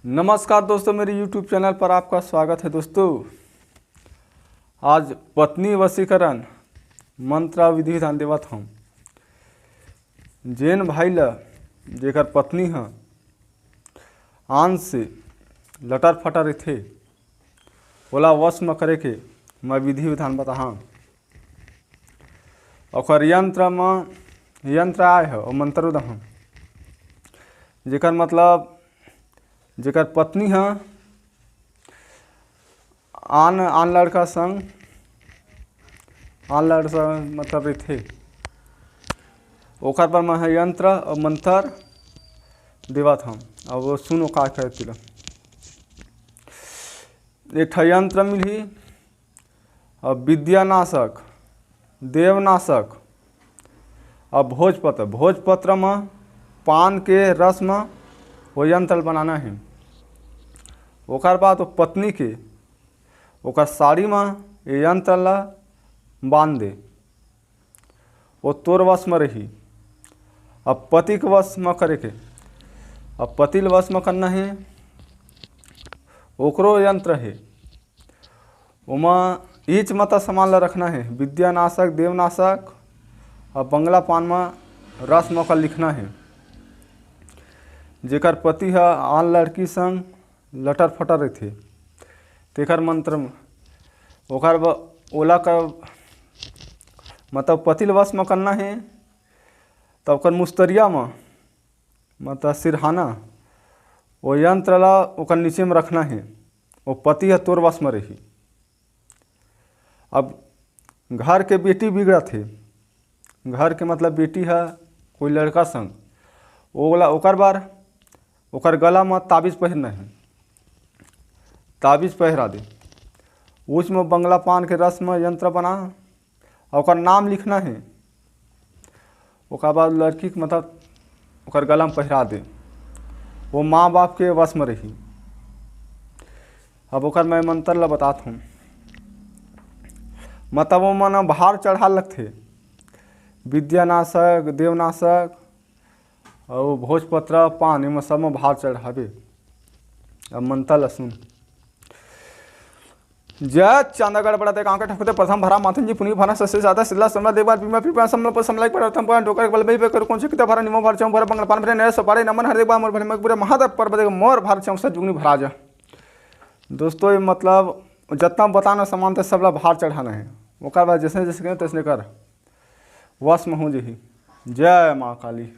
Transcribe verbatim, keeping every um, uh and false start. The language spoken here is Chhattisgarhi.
नमस्कार दोस्तों, मेरे YouTube चैनल पर आपका स्वागत है। दोस्तों, आज पत्नी वशीकरण मंत्र विधि विधान देवत हूँ। जेन भाई ल जेकर पत्नी ह आन से लटर फटर रहिथे, ओला वश म करे के मैं विधि विधान बताहा। ओकर यंत्र म यंत्र आय ह, ओ मंत्र उदाहरण, जेकर मतलब जेकर पत्नी ह आन आन लड़का संग आन लड़का संग मतलब रहिथे, ओकर पर मैं ह यंत्र अउ मंत्र देवत हूँ। अब वो सुनो का कहती ला। एक ठा यंत्र मिलही, अब विद्यानाशक, देवनाशक, अब भोजपत्र, भोजपत्र म पान के रस म वो यंत्र बनाना हे। ओकर बाद वो पत्नी के ओकर साड़ी म ये यंत्र ला बांध दे, वो तोर वश म रही। अब पति के वश म करे के, अब पति ल वश म करना हे, ओकरो यंत्र हे, ओमा इच मता सामान ला रखना हे, विद्यानाशक, देवनाशक, अउ बंगला पान म रस म ओकर लिखना हे। जेकर पति ह आन लड़की संग लटर फटर रहिथे, तेकर मंत्र म ओकर ब-, ओला कर मतलब पति ल वश म करना हे, त ओकर मुस्तरिया म मतलब सिरहाना, वो यंत्र ला ओकर नीचे म रखना हे, वो पति ह तोर वश म रही। अब घर के बेटी बिगड़त हे, घर के मतलब बेटी ह कोई लड़का संग, ओला ओकर बर ओकर गला म ताबीज पहिरना हे, ताबीज पहिरा दे। उसमें बंगला पान के रस म यंत्र बना, ओकर नाम लिखना हे। ओकर बाद लड़की के मतलब ओकर गला म पहिरा दे, वो माँ बाप के वश म रही। अब ओकर मैं मंत्र ल बतात हूँ। मतलब वो मन भार चढ़ा लगथे, विद्यानाशक, देवनाशक अउ भोजपत्र पान, एमा सब म भार चढ़ाबे। अब मंत्र ल सुन। जय चांदागढ़ बड़ा दे गांव के ठकुते प्रथम भरा माथुन जी पुनी भरा ससे सादा सिल्ला समला देवार बीमा पीपा समला पर समला एक प्रथम पर डोकर बल बे कर कौन से किता भरा निमो भर चौं भरा बंगल पान भरे नया सपारे नमन हर देवा मोर भरे मग पूरे महादेव पर्वत के मोर भर चौं से जुगनी भरा जा। दोस्तों, ये मतलब जतना बताना सामान थे सबला भार चढ़ाना है। ओकर बाद जैसे जैसे कहें तैसने कर, वश में हो जही। जय माँ काली।